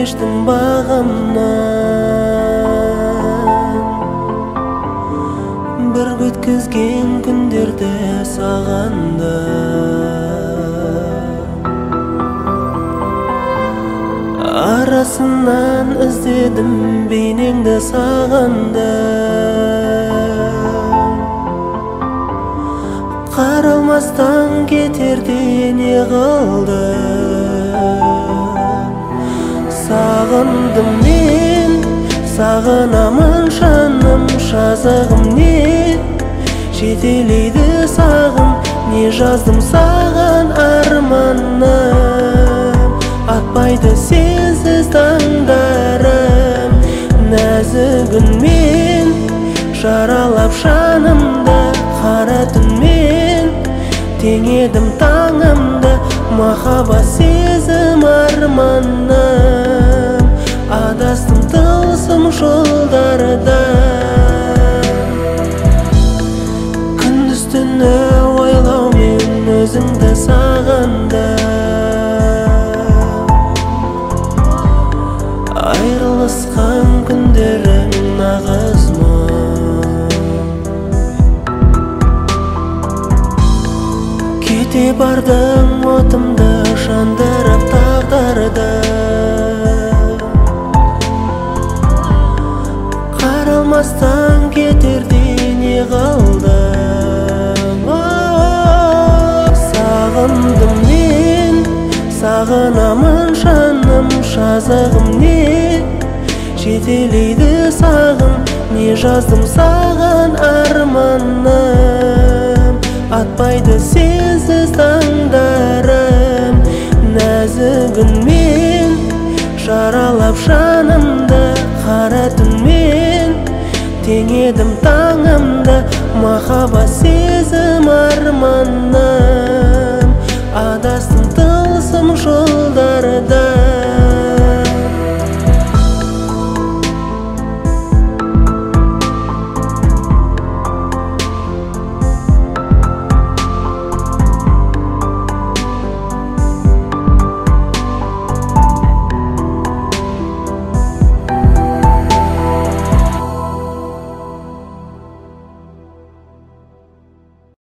кештім бағымнан. Бір өткізген күндерді сағындым. Арасынан іздедім бейнеңді сағындым. Қаралмастан кетерде не қылдым? Сағындым мен, сағынамын жаным, жазығым не? Жетелейді сағым, не жаздым саған арманым? Атпайды сенсіз таңдарым, нәзік үнмен жаралап жанымды, қара түнмен теңедім таңымды, махаббат сезім арманым. Адастым тылсым жолдарда, күндіз түні ойлаумен өзіңді сағындым. Айрылысқан күндерім нағыз мұң. Кете бардың отымды жандырып тағдырды. Қаралмастан кетерде не қылдым? Сағындым мен, сағынамын жаным, жазығым не? Жетелейді сағым, не жаздым саған арманым? Атпайды сенсіз таңдарым, нәзік үнмен жаралап жанымды, қара түнмен теңедім таңымды, махаббат сезім арманым.